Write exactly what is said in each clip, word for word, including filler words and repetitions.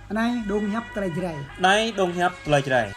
Anai dong hiăp tơlơi Jrai. Anai dong hiăp tơlơi Jrai.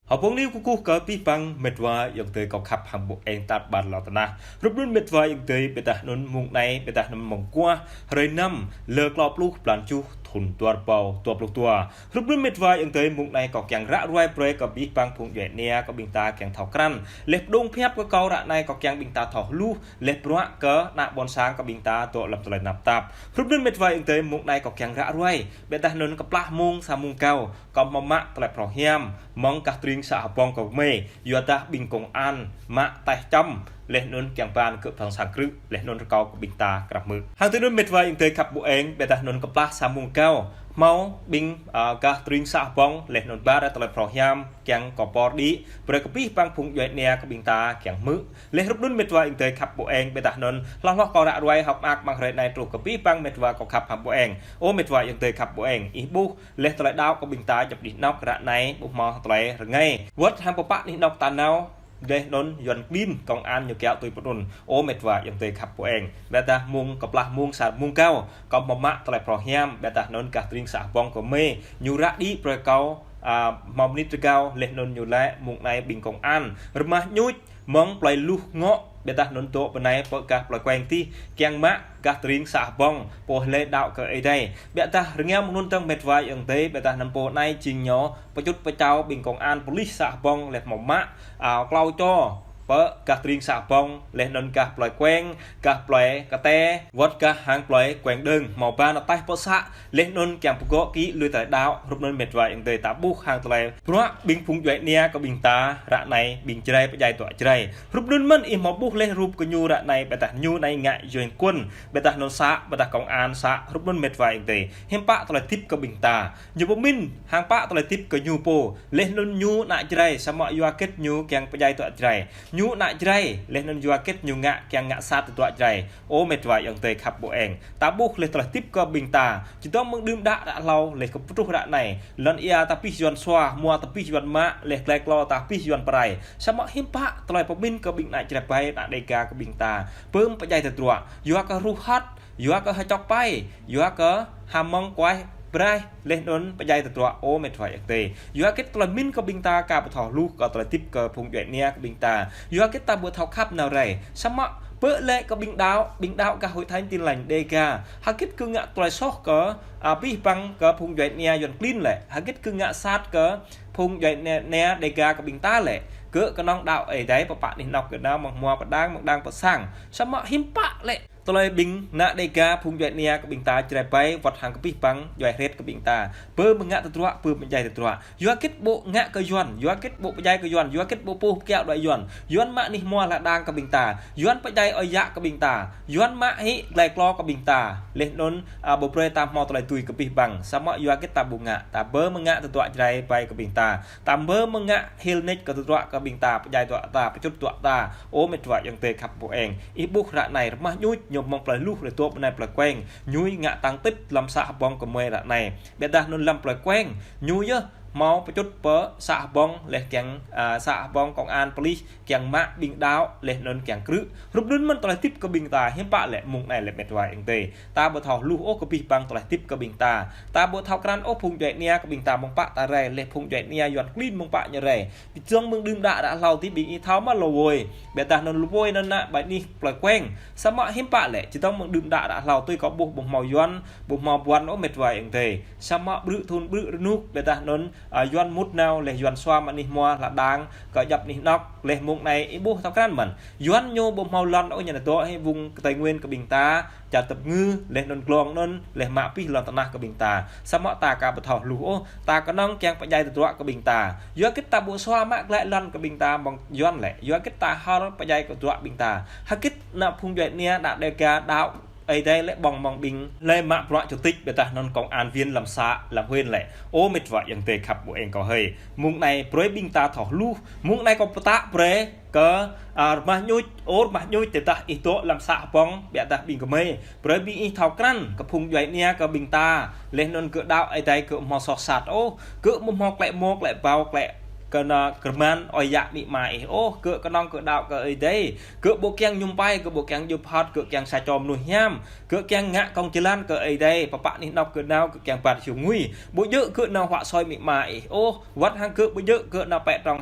Hơbông liu kơkuh kơ abih bang met wa ayŏng adơi kâo khăp hăng ƀu eng tat ƀar lŏn tơnah. Hrup anŭn met wa ayŏng adơi, ƀiădah anŭn mông anai, ƀiădah anŭn mông kuah, hrơi năm, lơ klâo pluh, blan tơjuh, thun dua rơbâo dua pluh dua. Hrup anŭn met wa ayŏng adơi, mông anai kâo kiăng ră ruai brơi kơ abih bang phung djuai ania kơ ƀing ta kiăng thâo krăn. Laih pơdŏng pơhiăp kơ kâo ră anai kâo kiăng ƀing ta thâo hluh, laih bruă kơ ană ƀôn sang kơ ƀing ta dŏ lăm tơlơi tơnap tap. Hrup anŭn met wa ayŏng adơi, mông anai kâo kiăng ră ruai. Ƀiădah anŭn kơplah mông sa mông rơgao, kâo hmâo mă tơlơi phrâo hiam, mơ̆ng gah tơring să Hơbông kơ mơi, yua dah ƀing công an mă taih čăm, laih anŭn kiăng ban kơ phang sang krư̆, laih anŭn rơkâo kơ ƀing ta krăp mơ̆. Hăng tui anŭn met wa ayŏng adơi khăp ƀu eng, ƀiădah anŭn kơplah sa mông rơgao, hmâo ƀing, a, gah tơring să Hơbông, laih anŭn ba rai tơlơi phrâo hiam, kiăng kơ pơr đĭ, brơi kơ abih bang phung djuai ania kơ ƀing ta kiăng hmư̆. Laih hrup anŭn met wa ayŏng adơi khăp ƀu eng, ƀiădah anŭn hloh hloh kâo ră ruai hơ̆k mơak mơ̆ng hrơi anai truh kơ abih bang met wa kâo khăp hăng ƀu eng. Ơ met wa ayŏng adơi khăp ƀu eng, ih ƀuh, laih tơlơi đaŏ kơ ƀing ta djŏp anih anŏk ră anai ƀu hmâo tơlơi rơngai. Wơ̆t hăng pơpă anih anŏk ta nao, laih anŭn Yuan klin công an ñu kiaŏ tui pơtrun. Ơ met wa ayŏng adơi khăp ƀu eng. Ƀiădah mông kơplah mông sa mông rơgao, kâo hmâo mă tơlơi phrâo hiam, ƀiădah anŭn gah tơring să Hơbông kơ mơi, ñu ră đĭ brơi kâo, a, hmâo mơnit rơgao, laih anŭn ñu laĭ mông anai ƀing công an rơmah ñuč, mơ̆ng plơi Luh Ngŏ, ƀiădah anŭn dŏ pơ anai pơ gah plơi Kueng tih, kiăng mă gah tơring să Hơbông, pô hlơi đaŏ kơ Ơi Adai. Ƀiădah rơngiao mơ̆ng anŭn dơ̆ng met wa ayŏng adơi, ƀiădah anăm pô anai jing ñu pơčŭt pơčao ƀing công an pôlis să Hơbông laih hmâo mă, a, klâo čô pơ gah tơring să Hơbông, laih anŭn gah plơi Kueng, gah plơi Kơte, wơ̆t gah hăng plơi Kueng Đơng, hmâo ba nao taih pơ să, laih anŭn kiăng pơgŏ kĭ lui tơlơi đaŏ. Hrup anŭn met wa ayŏng adơi, ta ƀuh hăng tơlơi bruă ƀing phung djuai ania kơ ƀing ta ră anai, ƀing Jrai pơdjai tơdruă Jrai. Hrup anŭn mơ̆n ih hmâo ƀuh laih rup kơ ñu ră anai, ƀiădah ñu anai ngă yuan quân, ƀiădah anŭn să, ƀiădah công an să, hrup anŭn met wa ayŏng adơi. Hiư̆m pă tơlơi hơdip kơ ƀing ta. Ñu pơmĭn hăng pă tơlơi hơdip kơ ñu pô, laih anŭn ñu ană Jrai, samơ̆ yua hơget ñu kiăng pơdjai tơdruă Jrai. Ñu ană Jrai, laih anŭn yua hơget ñu ngă kiăng ngă sat tơdruă Jrai. Ơ met wa ayŏng adơi khăp ƀu eng. Ta ƀuh laih tơlơi hơdip kơ ƀing ta. Čơdơ̆ng mơ̆ng đưm đă đă hlâo, laih kơ pơtruh ră anai. Lŏn ia ta pih Yuan sua, hmua ta pih Yuan mă, laih glai klô ta pih Yuan pơrai. Samơ̆ hiư̆m pă tơlơi pơmĭn kơ ƀing ană Jrai ƀai, ană Dêga kơ ƀing ta. Pơm pơdjai tơdruă, yua kơ ruh hăt, yua kơ hơčŏk pai, yua kơ hơmơ̆ng kuaih braih, laih anŭn pơdjai tơdruă. Ơ met wa ayŏng adơi. Yua hơget tơlơi pơmĭn kơ ƀing ta ka ƀu thâo hluh kơ tơlơi hơdip kơ phung djuai ania kơ ƀing ta. Yua hơget ta ƀu thâo khăp nao rai. Samơ̆ pơ lĕ kơ ƀing đaŏ, ƀing đaŏ gah Hội Thánh Tin Lành Dêga. Hơget kơ ngă tơlơi soh kơ, a, abih bang kơ phung djuai ania Yuan klin lĕ. Hơget kơ ngă sat kơ phung djuai ania, ania Dêga kơ ƀing ta lĕ. Kơ kơnơ̆ng đaŏ Ơi Adai pơpă anih anŏk kơ nao mơ̆ng hmua pơdang, mơ̆ng đang pơ sang. Samơ̆ hiư̆m pă lĕ tơlơi ƀing ană Dêga phung djuai ania kơ ƀing ta Jrai ƀai wơ̆t hăng kơ abih bang djuai hrĕt kơ ƀing ta. Pơm ngă tơdruă, pơm pơdjai tơdruă. Yua hơget ƀu ngă kơ Yuan, yua hơget ƀu pơdjai kơ Yuan, yua hơget ƀu pơh pơkiaŏ đuaĭ Yuan. Yuan mă anih hmua lŏn đang kơ ƀing ta. Yuan pơdjai ơi yă kơ ƀing ta. Yuan mă hĭ glai klô kơ ƀing ta. Laih anŭn, a, ƀu brơi ta hmâo tơlơi tui kơ abih bang. Samơ̆ yua hơget ta ƀu ngă, ta pơm ngă tơdruă Jrai ƀai kơ ƀing ta. Ta pơm ngă hil nik kơ tơdruă kơ ƀing ta, pơdjai tơdruă ta, pơčŭt tơdruă ta. Ơ met wa ayŏng adơi khăp ƀu eng. Ih ƀuh ră anai rơmah ñuč, ñu mơ̆ng plơi Luh rơtup anai plơi Kueng. Ñu ngă tăng tĭt lăm să Hơbông kơ mơi ră anai. Ƀiădah anŭn lăm plơi Kueng. Ñu yơh hmâo pơčŭt pơ să Hơbông laih kiăng, a, să Hơbông công an pôlis kiăng mă ƀing đaŏ laih anŭn kiăng krư̆. Hrup anŭn mơ̆n tơlơi hơdip kơ ƀing ta hiư̆m pă lĕ mông anai lĕ met wa ayŏng adơi. Ta ƀu thâo hluh ôh kơ abih bang tơlơi hơdip kơ ƀing ta. Ta ƀu thâo krăn ôh phung djuai ania kơ ƀing ta mơ̆ng pă ta rai, laih phung djuai ania Yuan klin mơ̆ng pă ñu rai. Čơdơ̆ng mơ̆ng đưm đă đă hlâo tih ƀing ih thâo mă Lô Voi. Ƀiădah anŭn Lô Voi anŭn ană ƀai anih plơi Kueng. Samơ̆ hiư̆m pă lĕ, čơdơ̆ng mơ̆ng đưm đă đă hlâo tih kâo ƀuh ƀu hmâo Yuan, ƀu hmâo ƀuăn ôh met wa ayŏng adơi. Samơ̆ brư̆ thun brư̆ rơnuk, ƀiădah anŭn, a, Yuan mŭt nao laih Yuan sua mă anih hmua lŏn đang, kơ djŏp anih anŏk, laih mông anai ih ƀuh thâo krăn mơ̆n. Yuan ñu ƀu hmâo lŏn ôh ñu nao dŏ hĭ vùng Tây Nguyên kơ ƀing ta, čar tơpơngư, laih anŭn glông anŭn, laih mă pih lŏn tơnah kơ ƀing ta. Samơ̆ ta ka ƀu thâo hluh ôh, ta kơnơ̆ng kiăng pơdjai tơdruă kơ ƀing ta. Yua hơget ta ƀu sua mă glăi lŏn kơ ƀing ta mơ̆ng Yuan lĕ. Yua hơget ta hor pơdjai kơ tơdruă ƀing ta. Hơget ană phung djuai ania đaŏ Dêga đaŏ Ơi Adai lĕ ƀơ̆ng mơ̆ng ƀing lĕ mă bruă chủ tịch ƀiădah anŭn công an viên lăm să, lăm huyện lĕ. Ơ mĕt wa ayŏng adơi khăp ƀu eng kâo hơi. Mông anai brơi ƀing ta thâo hluh. Mông anai kâo pơtă brơi kơ, a, rơmah ñuč, ơ rơmah ñuč tơdah ih dŏ lăm să hơbông ƀiădah ƀing gơmơi. Brơi ƀing ih thâo krăn kơ phung djuai ania kơ ƀing ta. Laih anŭn gơ̆ đaŏ Ơi Adai gơ̆ hmâo soh sat ôh. Gơ̆ ƀu hmâo klĕ mŏk, klĕ ƀâo, klĕ kơ ană kơrman ơi yă amĭ ama ih ôh. Gơ̆ kơnơ̆ng gơ̆ đaŏ kơ Ơi Adai. Gơ̆ ƀu kiăng mơñum pai, gơ̆ ƀu kiăng djŭp hŏt, gơ̆ kiăng sa čô mơnuih hiam. Gơ̆ kiăng ngă kông jơlan kơ Ơi Adai, pơpă anih anŏk gơ̆ nao, gơ̆ kiăng ƀat hiu ngui. Ƀu djơ̆ gơ̆ nao huă soi amĭ ama ih ôh, wơ̆t hăng gơ̆ ƀu djơ̆ gơ̆ nao pĕ trong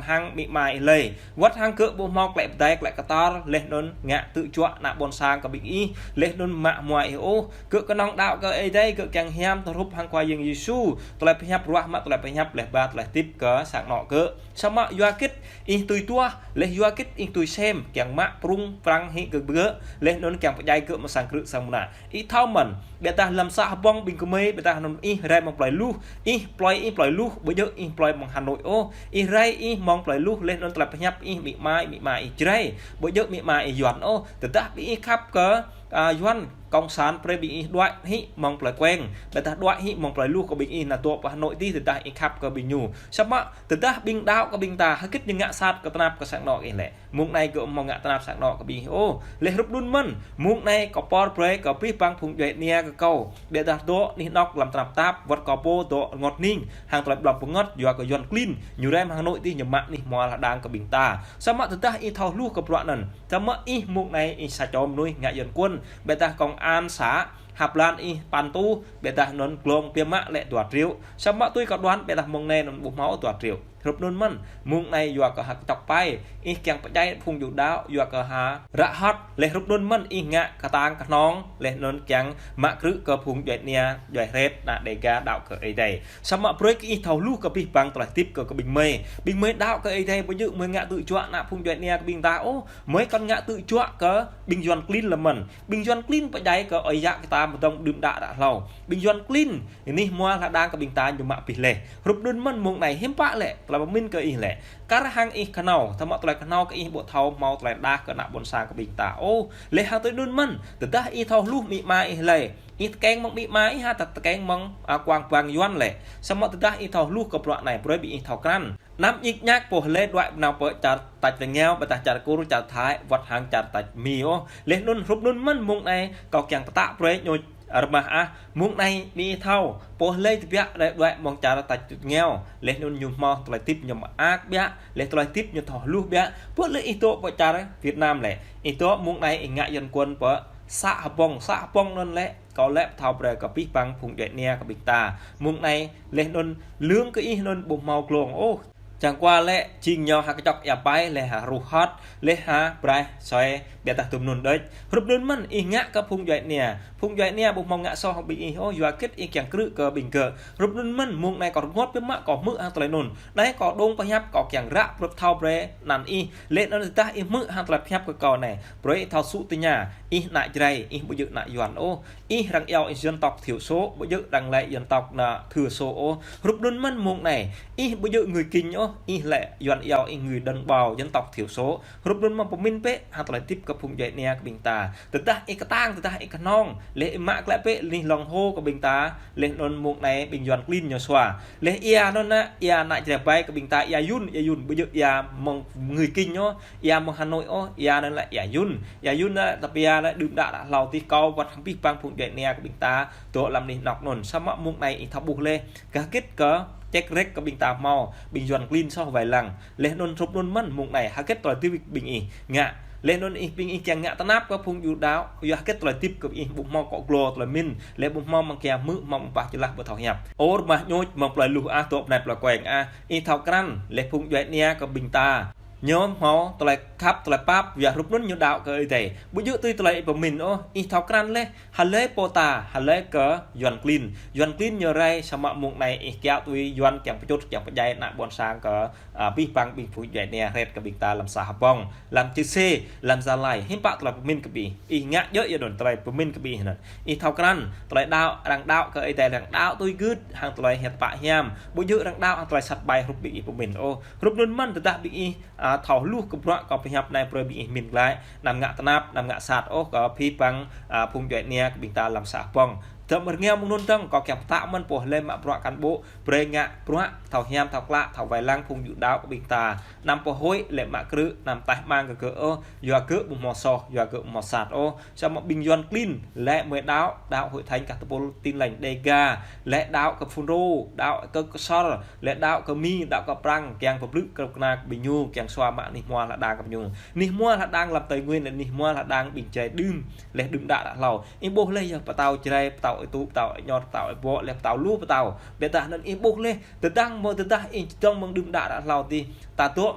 hăng amĭ ama ih lơi. Wơ̆t hăng gơ̆ ƀu hmâo klĕ pơdai, klĕ kơtor, laih anŭn ngă tơjuă ană ƀôn sang kơ ƀing ih, laih anŭn mă hmua ih ôh. Gơ̆ kơnơ̆ng đaŏ kơ Ơi Adai, gơ̆ kiăng hiam tơhrup hăng Khua Yang Yêsu, tơlơi pơhiăp ruah mă tơlơi pơhiăp laih ba tơlơi hơdip kơ sang anŏ gơ̆. Samơ̆ yua hơget ih tui tuah, laih yua hơget ih tui sem, kiăng mă prŭng prăng hĭ kơ gơ̆, laih anŭn kiăng pơdjai gơ̆ mơ̆ng sang krư̆ sang mơnă. Ih thâo mơ̆n, ƀiădah lăm să hơbông ƀing gơmơi, ƀiădah anŭn ih rai mơ̆ng plơi Luh, ih plơi ih plơi Luh, ƀu djơ̆ ih plơi mơ̆ng Hà Nội ôh, ih rai ih mơ̆ng plơi Luh, laih anŭn tơlơi pơhiăp ih amĭ ama, amĭ ama ih Jrai, ƀu djơ̆ amĭ ama ih Yuan ôh, tơdah ƀing ih khăp kơ, a, Yuan, Cộng sản brơi ƀing ih đuaĭ hĭ mơ̆ng plơi Kueng, ƀiădah đuaĭ hĭ mơ̆ng plơi Luh kơ ƀing ih nao dŏ pơ Hà Nội tih tơdah ih khăp kơ ƀing ñu. Samơ̆ tơdah ƀing đaŏ kơ ƀing ta, hơget ñu ngă sat kơ tơnap kơ sang anŏ ih lĕ. Mông anai gơ̆ hmâo ngă tơnap sang anŏ kơ ƀing ih ôh. Laih hrup anŭn mơ̆n, mông anai kâo pơr brơi kơ abih bang phung djuai ania kơ kâo. Ƀiădah dŏ anih anŏk lăm tơnap tap, wơ̆t kâo pô dŏ rơngot hning, hăng tơlơi blŏng pơngăt, yua kơ Yuan klin, ñu rai mơ̆ng Hà Nội tih ñu mă anih hmua hơđang kơ ƀing ta. Samơ̆ tơdah ih thâo hluh kơ bruă anŭn. Samơ̆ ih mông anai ih sa čô mơnuih ngă Yuan quân, ƀiădah công an să, hăp lan ih păn tuh, ƀiădah anŭn glông biă mă lĕ dua triệu. Samơ̆ tui kâo đoán ƀiădah mông anai anŭn ƀu hmâo dua triệu. Hrup anŭn mơ̆n, mông anai yua kơ ha kơčŏk pai, ih kiăng pơdjai phung djuai đaŏ, yua kơ ha ră hŏt, laih hrup anŭn mơ̆n, ih ngă kơtang kơhnong, laih anŭn kiăng mă krư̆ kơ phung djuai ania, djuai hret, ană Đêga đaŏ kơ Ơi Adai. Samơ̆ brơi kơ ih thâo hluh kơ abih bang tơlơi hơdip kơ, kơ ƀing gơmơi. Ƀing gơmơi đaŏ kơ Ơi Adai, ƀu djơ̆ gơmơi ngă tơjuă ană phung djuai ania kơ ƀing ta ôh, gơmơi kơnơ̆ng ngă tơjuă kơ ƀing Yuan klin lĕ mơ̆n. Ƀing Yuan klin pơdjai kơ ơi yă kơ ta mơdơ̆ng đưm đă đă hlâo. Ƀing Yuan klin, anih hmua hơđang kơ ƀing ta ñu mă abih laih. Hrup anŭn mơ̆n mông anai hiư̆m pă lĕ, tơlơi pơmĭn kơ ih lĕ. Kar hăng ih kơnao, tơma tơlơi kơnao kơ ih ƀu thâo hmâo tơlơi đah kơ ană ƀôn sang kơ ƀing ta ôh. Laih hăng tui anŭn mơ̆n, tơdah ih thâo hluh amĭ ama ih lơi. Ih tơkeng mơ̆ng amĭ ama ih hă, tơdah tơkeng mơ̆ng, a, kuang bang Yuan lĕ. Samơ̆ tơdah ih thâo hluh kơ bruă anai, brơi ƀing ih thâo krăn. Anăm ñik ñak pô lĕ đuaĭ nao pơ čar tač rơngiao, ƀiădah čar Kur, čar Thái, wơ̆t hăng čar tač Mi ôh. Laih anŭn hrup anŭn mơ̆n mông anai, kâo kiăng pơtă brơi ñu rơmah ah, mông anai ƀing ih thâo, pô lĕ tơbiă đuaĭ mơ̆ng čar tač rơngiao, laih anŭn ñu hmâo tơlơi hơdip ñu mơak biă, laih tơlơi hơdip ñu thâo hluh biă, pô lĕ ih dŏ pơ čar Việt Nam lĕ, ih dŏ mông anai ih ngă Yuan quân pơ să hơbông, să hơbông anŭn lĕ, kâo lĕ pơthâo brơi kơ abih bang phung djuai ania kơ ƀing ta. Mông anai, laih anŭn lương kơ ih anŭn ƀu hmâo glông ôh. Čang kua lĕ, jing ñu ha kơčŏk ia pai, laih ha ruh hŏt, laih ha braih soi, ƀiădah tŭm anŭn đôč. Hrup anŭn mơ̆n, ih ngă kơ phung djuai ania. Phung djuai ania ƀu hmâo ngă soh ƀing ih ôh, yua hơget ih kiăng krư̆ kơ ƀing gơ̆. Hrup anŭn mơ̆n, mông anai kâo rơngot biă mă kâo hmư̆ hăng tơlơi anŭn. Anai kâo dŏng pơhiăp kâo kiăng ră pơrơp thâo brơi anăn ih. Laih anŭn tơdah ih hmư̆ hăng tơlơi pơhiăp kơ kâo anai. Brơi ih thâo sŭ tơña, ih ană Jrai, ih ƀu djơ̆ ană Yuan ôh. Ih arăng iâu ih dân tộc thiểu số, ƀu djơ̆ arăng lĕ dân tộc ană thừa số ôh. Hrup anŭn mơ̆n mông anai, ih ƀu djơ̆ người Kinh ôh, ih lĕ Yuan iâu ih người đồng bào dân tộc thiểu số. Hrup anŭn mơ̆n pơmĭn bĕ, hăng tơlơi hơdip kơ phung djuai ania kơ ƀing ta. Tơdah ih kơtang, tơdah ih kơhnong, laih ih mă klĕ bĕ, anih hlŏng hô kơ ƀing ta, laih anŭn mông anai ƀing Yuan klin ñu sua. Laih ia anŭn ană, ia ană Jrai ƀai kơ ƀing ta, ia Yun, ia Yun, ƀu djơ̆ ia mơ̆ng người Kinh ôh. Ia mơ̆ng Hà Nội ôh, ia anŭn lĕ ia Yun. Ia Yun anŭn lĕ, tơbiă lĕ, đưm đă đă hlâo tih kâo, wơ̆t hăng abih bang phung djuai ania kơ ƀing ta, dŏ lăm anih anŏk anŭn. Samơ̆ mông anai ih thâo ƀuh laih. Gah hơget kơ, ček rek kơ ƀing ta hmâo, ƀing Yuan klin soh wai lăng. Laih anŭn hrup anŭn mơ̆n mông anai, hơget tơlơi hơdip ƀing ih ngă. Laih anŭn ih ƀing ih kiăng ngă tơnap kơ phung djuai đaŏ, yua hơget tơlơi hơdip kơ ih ƀu hmâo kơ glô tơlơi pơmĭn, laih ƀu hmâo mơ̆ng kiăng hmư̆, hmâo mơ̆ng pah jơlah ƀu thâo hiăp. Ơ rơmah ñuč, mơ̆ng plơi Luh ah, dŏ pơ anai plơi Kueng ah, ih thâo krăn, laih phung djuai ania kơ ƀing ta. Ñu hmâo tơlơi khăp, tơlơi pap, yua hrup anŭn ñu đaŏ kơ Ơi Adai. Ƀu djơ̆ tui tơlơi ih pơmĭn ôh, ih thâo krăn laih, hlơi pô ta, hlơi kơ Yuan klin. Yuan klin ñu rai, samơ̆ mông anai ih kiaŏ tui Yuan kiăng pơčut, kiăng pơdjai ană ƀôn sang kơ, a, abih bang ƀing phung djuai ania hret kơ ƀing ta lăm să hơbông, lăm Čư̆ Sê, lăm Gia Lai, hiư̆m pă tơlơi pơmĭn kơ ƀing ih. Ih ngă djơ̆ ia anŭn tơlơi pơmĭn kơ ƀing ih anŭn. Ih thâo krăn, tơlơi đaŏ, arăng đaŏ kơ Ơi Adai, arăng đaŏ tui gưt, hăng tơlơi hiăp pă hiam. Ƀu djơ̆ arăng đaŏ hăng tơlơi sat ƀai hrup ƀing ih pơmĭn ôh. Hrup anŭn mơ̆n tơdah ƀing ih, a, A, thâo hluh kơ bruă kâo pơhiăp anai brơi ƀing ih mĭn glaĭ, anăm ngă tơnap, anăm ngă sat ôh kơ abih bang, a, phung djuai ania kơ ƀing ta lăm să Hbông. Tơm rơngiao mơ̆ng anŭn dơ̆ng, kâo kiăng pơtă mơ̆n pô hlơi mă bruă cán bộ, brơi ngă bruă, thâo hiam, thâo klă, thâo wai lăng phung yu đaŏ kơ ƀing ta. Anăm pơhôi, lĕ mă krư̆, anăm taih mang kơ gơ̆ ôh, yua gơ̆ ƀu hmâo soh, yua gơ̆ ƀu hmâo sat ôh. Samơ̆ ƀing Yuan klin, lĕ mơi đaŏ, đaŏ Hội Thánh kah tơpul Tin Lành Đêga, lĕ đaŏ kơ Fulro, đaŏ kơ Ksor, lĕ đaŏ kơ Mi, đaŏ kơ Prăng, kiăng pơblư̆ kơnuk kơna kơ ƀing ñu, kiăng sua mă anih hmua hla đang kơ ƀing ñu. Anih hmua hla đang lăm Tây Nguyên, lĕ anih hmua hla đang ƀing Jrai đưm, lĕ đưm đă đă hlâo. Ih ƀuh lĕ yơh pơtao Jrai, pơtao Êtu, pơtao Añor, pơtao Êbô, lĕ pơtao lu pơtao. Ƀiădah anŭn ih ƀuh lĕ, tơdang mơ̆ tơdah ih čơdơ̆ng mơ̆ng đưm đă đă hlâo tih, ta dŏ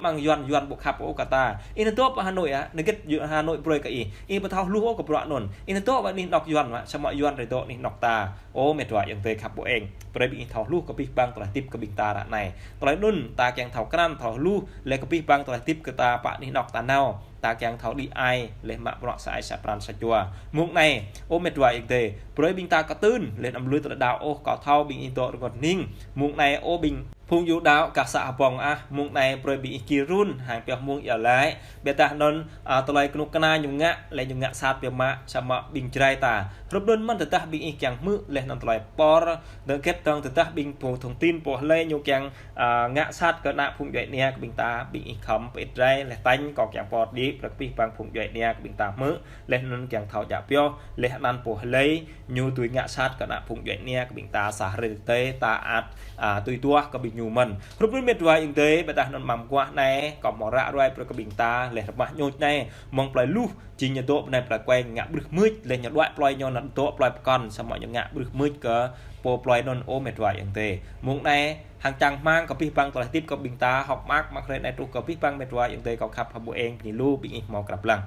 mơ̆ng Yuan, Yuan ƀu khăp ôh kơ ta. Ih nao dŏ pơ Hà Nội ah, nơgĕt Hà Nội brơi kơ ih. Ih ƀu thâo hluh ôh kơ bruă anŭn. Ih nao dŏ pơ anih anŏk Yuan mă, samơ̆ Yuan rai dŏ anih anŏk ta. Ơ met wa ayŏng adơi khăp ƀu eng. Brơi ƀing ih thâo hluh kơ abih bang tơlơi hơdip kơ ƀing ta ră anai. Tơlơi anŭn ta kiăng thâo krăn, thâo hluh, lĕ kơ abih bang tơlơi hơdip kơ ta pơ anih anŏk ta nao. Ta kiăng thâo đĭ ai, lĕ mă bruă sa ai sa pran sa jua. Mông anai, ơ met wa ayŏng adơi, brơi ƀing ta kơtưn, lĕ anăm lui tơlơi đaŏ ôh, kâo thâo ƀing ih dŏ rơngot hning. Mông anai, ơ ƀing phung yu đaŏ kah să Hbông ah, mông anai brơi ƀing ih gir run, hăng pioh mông iâu laĭ. Ƀiădah anŭn, a, tơlơi kơnuk kơna ñu ngă, lĕ ñu ngă sat biă mă, samơ̆ ƀing Jrai ta. Hrup anŭn mơ̆n tơdah ƀing ih kiăng hmư̆, lĕ anŭn tơlơi por, dơ̆ng hơgĕt dơ̆ng tơdah ƀing pô thông tin pô hlơi ñu kiăng, a, ngă sat kơ ană phung djuai ania kơ ƀing ta, ƀing ih khŏm pơit rai, lĕ tañ kâo kiăng por đĭ, brơi kơ abih bang phung djuai ania kơ ƀing ta hmư̆, lĕ anŭn kiăng thâo djă pioh, lĕ anăn pô hlơi, ñu tui ngă sat kơ ană phung djuai ania kơ ƀing ta sa hrơi tơdơi ta ăt, a, tui duah kơ ƀing ñu mơ̆n. Hrup anŭn met wa ayŏng adơi, ƀiădah anŭn mlam mơguah anai, kâo hmâo ră ruai brơi kơ ƀing ta, lĕ rơmah ñuč anai, mơ̆ng plơi Luh, jing ñu dŏ bơnai plơi Kueng ngă brưh mưč, lĕ ñu đuaĭ plơi ñu nao dŏ plơi pơkŏn, samơ̆ ñu ngă brưh mưč kơ pô plơi anŭn ơ met wa ayŏng adơi. Mông anai, hăng čang rơmang kơ abih bang tơlơi hơdip kơ ƀing ta, hơ̆k mơak mơ̆ng hrơi anai truh kơ abih bang met wa ayŏng adơi kâo khăp hăng ƀu eng, bơni lu ƀing ih hmâo krăp lăng.